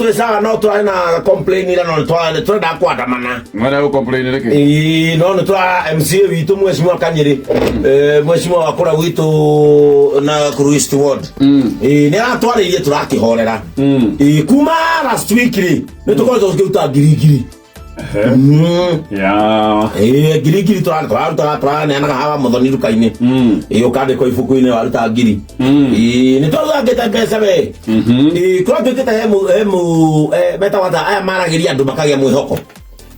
Ithuĩ twĩ sawa, no twarĩ na complain ira, no nĩ tũrendaga kwandamana. Mwena gũ complain nĩkĩ? Ĩĩ, no nĩ twa MCA witũ mheshimiwa Kanyĩrĩ, mheshimiwa wa kũrĩa gwitũ na Kuru East Ward. Ĩĩ, nĩ aratwarĩirie tũrakĩhorera. Ĩĩ, kuma last week rĩ, nĩ tũkoretwo tũkĩruta ngiri ngiri. Ya. Ĩĩ, ngiri ngiri tũrarutaga, tũraneanaga hawa mũthoni nduka-inĩ. Ĩĩ, ũkandĩkwo ibuku-inĩ waruta ngiri. Ĩĩ, nĩ twarutangĩte mbeca we. Ĩĩ, kũratuĩkĩte he mũ metagwo atĩa aya maragĩria andũ makagĩa mwĩhoko.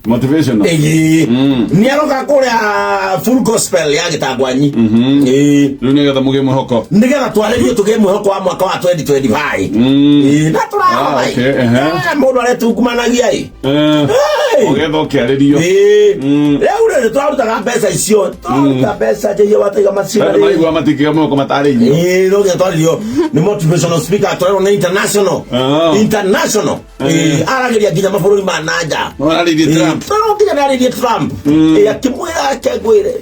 Motivational. Ĩĩ, nĩ aroka kũrĩa Full Gospel ya Gĩtangwanyi. Ĩĩ. Rĩu nĩgetha mũgĩe mwĩhoko. Nĩgetha twarĩrie tũgĩe mwĩhoko wa mwaka wa 2025. Ĩĩ, na tũrahota. Ah, okay, ehe. Mũndũ aretungumanagia ĩ. Hey! Ũgetha ũkĩarĩrio. Ĩĩ. Rĩu rĩ, tũrarutaga mbeca icio, tũraruta mbeca njĩie wataiga macina Andũ rĩ. maigua matikĩgĩa mwĩhoko matarĩirio. Ĩĩ, no nginya twarĩrio nĩ motivational speaker, tũrerwo nĩ international. Ah. International. Ĩĩ, aragĩria nginya mabũrũri ma nanja. No ararĩirie Trump. Tũrerwo nginya nĩ arĩirie Trump. Ĩĩ, akĩmwĩra ake ngwĩre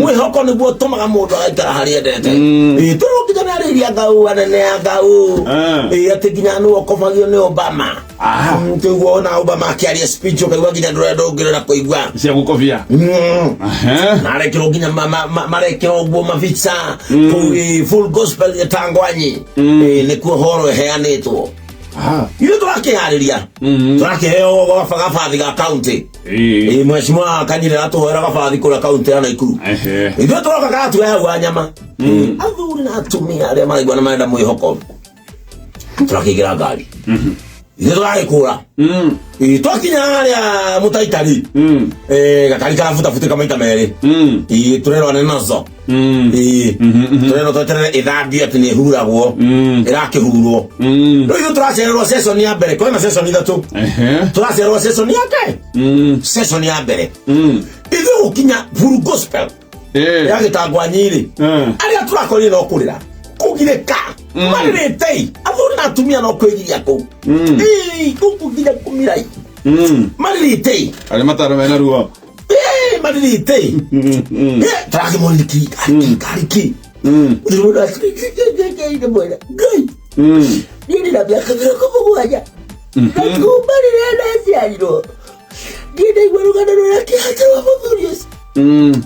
mwĩhoko nĩguo ũtũmaga mũndũ agaikara harĩa endete. Ĩĩ, tũrerwo nginya nĩ arĩirie angau anene angau. Ah. Ĩĩ, atĩ nginya nĩwe ũkobagio nĩ Obama. Ah. Kĩguo ona Obama akĩaria speech ũkaigua nginya ndũrenda ũngĩrera kũigua. Cia gũkobia. Ehe. Marekĩrwo nginya marekĩrwo ũguo mabica kũu, Full Gospel Gĩtangwanyi. Nĩkuo horo ĩheanĩtwo. Ah. Ithuĩ tũrakĩharĩria, tũrakĩheo gabathi ga kaunti. Ĩĩ. Ĩĩ, mheshimiwa Kanyire atũhoera gabathi kũrĩa kaunti ya Naikuru. Ehe. Ithuĩ tũroka gatuhe hau wa nyama. Athuri na atumia arĩa maraigua na marenda mwĩhoko, tũrakĩingĩra ngari, ithuĩ tũragĩkũra. Ĩĩ, twakinya harĩa mũtaitari, gakari karabutabutika maita merĩ. Ĩĩ, tũrerwo nĩ nozo. Ĩĩ, tũrerwo tweterere ĩthambio atĩ nĩ ĩhuragwo, ĩrakĩhurwo. Rĩu ithuĩ tũracererwo session ya mbere, kwĩna session ithatũ. Ehe. Tũracererwo session yake, session ya mbere. Ithuĩ gũkinya Full Gospel ya Gĩtangwanyi-rĩ, arĩa tũrakorire no kũrĩra, kũgirĩka marĩrĩte, athuri na atumia no kwĩgiria kũu. Ĩĩ, gũkũ nginya kũmirai marĩrĩte. Arĩa mataro mena ruo. Ĩĩ, marĩrĩte. Tũrakĩmũrĩki kariki mwena Ngai, niĩ ndĩna mĩaka 70 na kuma rĩrĩa ndaciarirwo niĩ ndaigua rũgano rũrĩa kĩhata rwa mũthuri ũcio.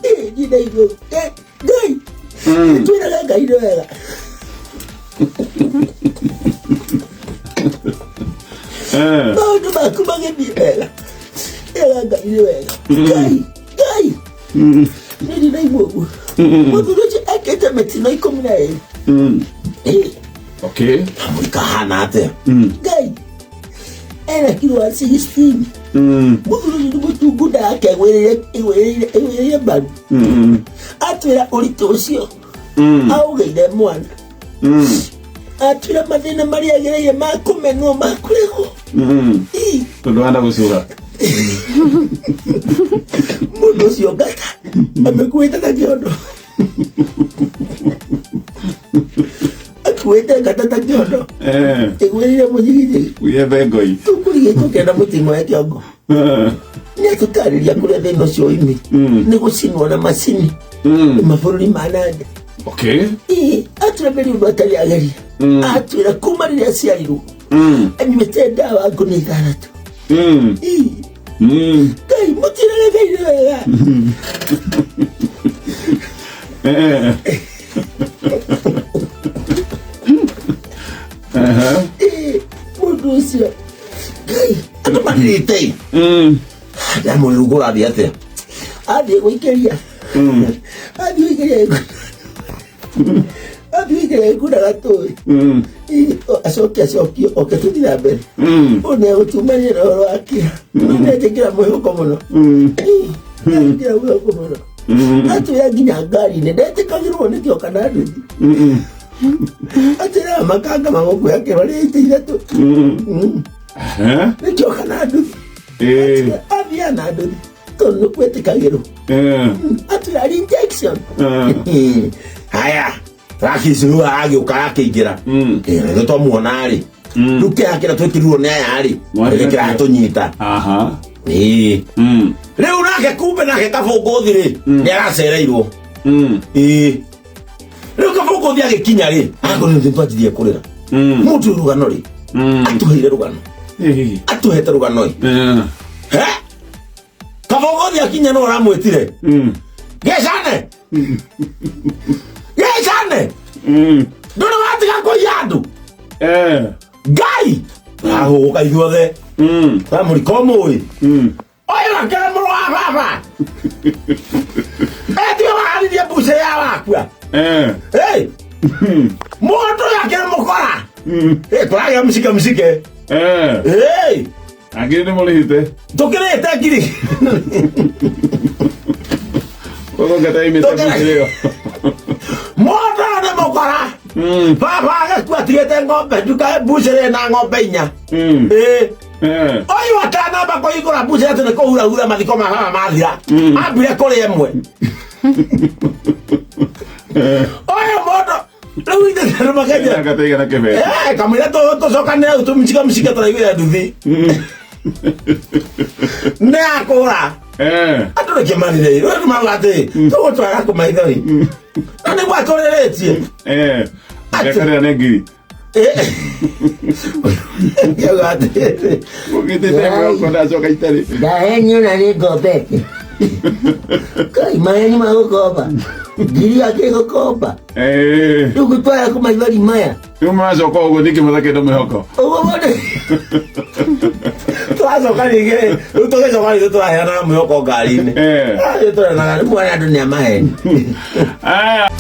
Ĩĩ, niĩ ndaigua Ngai twĩraga Ngai nĩ wega. Maũndũ maku magĩthiĩ wega, ĩraga Ngai nĩ wega. Ngai, Ngai, niĩ ndinaigua ũguo. Mũthuri ũcio ekĩte mĩtino 12. Ĩĩ. Okay. Kamũikahana atĩa Ngai ena kiro wa 16. Mũthuri ũcio nĩ mũtungu, ndake ĩgwĩrĩire mbaru. Atwĩra ũritũ ũcio aũgĩire mwana. Atwĩra mathĩna marĩa agereire ma kũmenwo, ma kũregwo. Ii, Tondũ wenda gũcũra. Mũndũ ũcio ngata amĩkuĩte ta kĩondo, akuĩte ngata ta kĩondo ĩgwĩrĩire mũnyigithigi. Wiyethe ngoi. Tũkũrigĩtwo kenda mũting'o ya kĩongo. Nĩ atũtarĩria kũrĩa thĩna ũcio oimi nĩ gũcinwo na macini nĩ mabũrũri ma nanja. Okay. Ĩĩ, atwĩra mbere ũndũ atarĩ ageria. Atwĩra kuma rĩrĩa aciarirwo anyuĩte ndawa ngũnia 6. Ĩĩ, Ngai mũtirere Ngai nĩ wega. Ĩĩ, mũndũ ũcio Ngai andũ marirĩte. Ndamũrĩru kũrathiĩ atĩa? Athiĩ gũikĩria, athiĩ gũikĩria, athiĩ gũikĩria gĩkunda gatũĩ. Acoke acokie oke tũthiĩ na mbere. Ũyũ nĩ egũtumania na ũhoro wa kĩha. Nĩ njĩkĩra mwĩhoko mũno. Njĩkĩra mwĩhoko mũno. Atwĩra nginya ngari-inĩ ndetĩkagĩrwo nĩkĩo kana nduthi. Atwĩraga makanga magũkuoya kĩro rĩa itĩ ithatũ. Nĩkĩo kana nduthi. Athiaga na nduthi tondũ nĩ kwĩtĩkagĩrwo. Atwĩra rejection. Haya, rakicurua agĩũka akĩingĩra. Nĩ twamuona rĩ, rĩu kĩeha kĩrĩa twĩkĩrirwo nĩ aya rĩ, Mwakĩra nĩ kĩratũnyita. Aha. Ĩĩ. Rĩu nake kumbe nake kabũngũthi rĩ, nĩ aracereirwo. Ĩĩ, rĩu kabũngũthi agĩkinya rĩ, akorwo nĩ twanjirie kũrĩra. Mũndũ ũyũ rũgano rĩ, atũheire rũgano. Atuhete rũgano ĩ. He kabogothi akinya no ũramwĩtire gecane gecane, ndũrĩ watiga kũiya andũ. Ngai ahũgũka ithuothe ramũrika ũmũĩ ũyũ akĩra mũrũ wa baba etiwe waharirie mbucĩ ya wakua. Hey! Mũndũ ũyũ akĩra mũkora. Hey, tũragĩa mshike mshike. Hey! Angä nä må rä hite. Tũkĩrĩte ngiri. Koguo imä te. Mũndũ ũyũ nĩ mũkora. Baba agĩkua atigĩte ng'ombe nduka mbucĩrĩ na ng'ombe 4. Ĩĩ. Ũyũ atanamba kũhingũra mbucĩrĩ atĩ nĩ kũhurahura mathiko ma baba mathira. Ambire kũrĩa ĩmwe. Ũyũ mũndũ rĩu ithuĩ tũmakenja. Gateigana kä bete. Eh, kamũira tũcokanĩre rĩu tũmicika micike tũraiguire nduthi. Nĩ akũra. Andũ nĩ kĩmanire. Rĩu andũ atĩ tũgũtwara kũ maithori. Na nĩguo atũrĩrĩtie. Gakarä nä ngiri. Ngiuga atĩrĩrĩ. Å gä tä te mwä hoko ndacoka itarä. Ndahenio na nĩ ngombete. Kai maheni ma gũkomba. Ngiri akĩgũkomba. Rĩu ngũtwara kũ maithori maya? Rä u maracoka å guo ningä matakenda mwä hoko. Ũguo mũndũ. Tũracoka rĩngĩ rĩu tũgĩcoka rĩngĩ tũraheanaga mwĩhoko ngari-inĩ. Tũrenaga rĩu mwana andũ nĩ amaheni. Aya.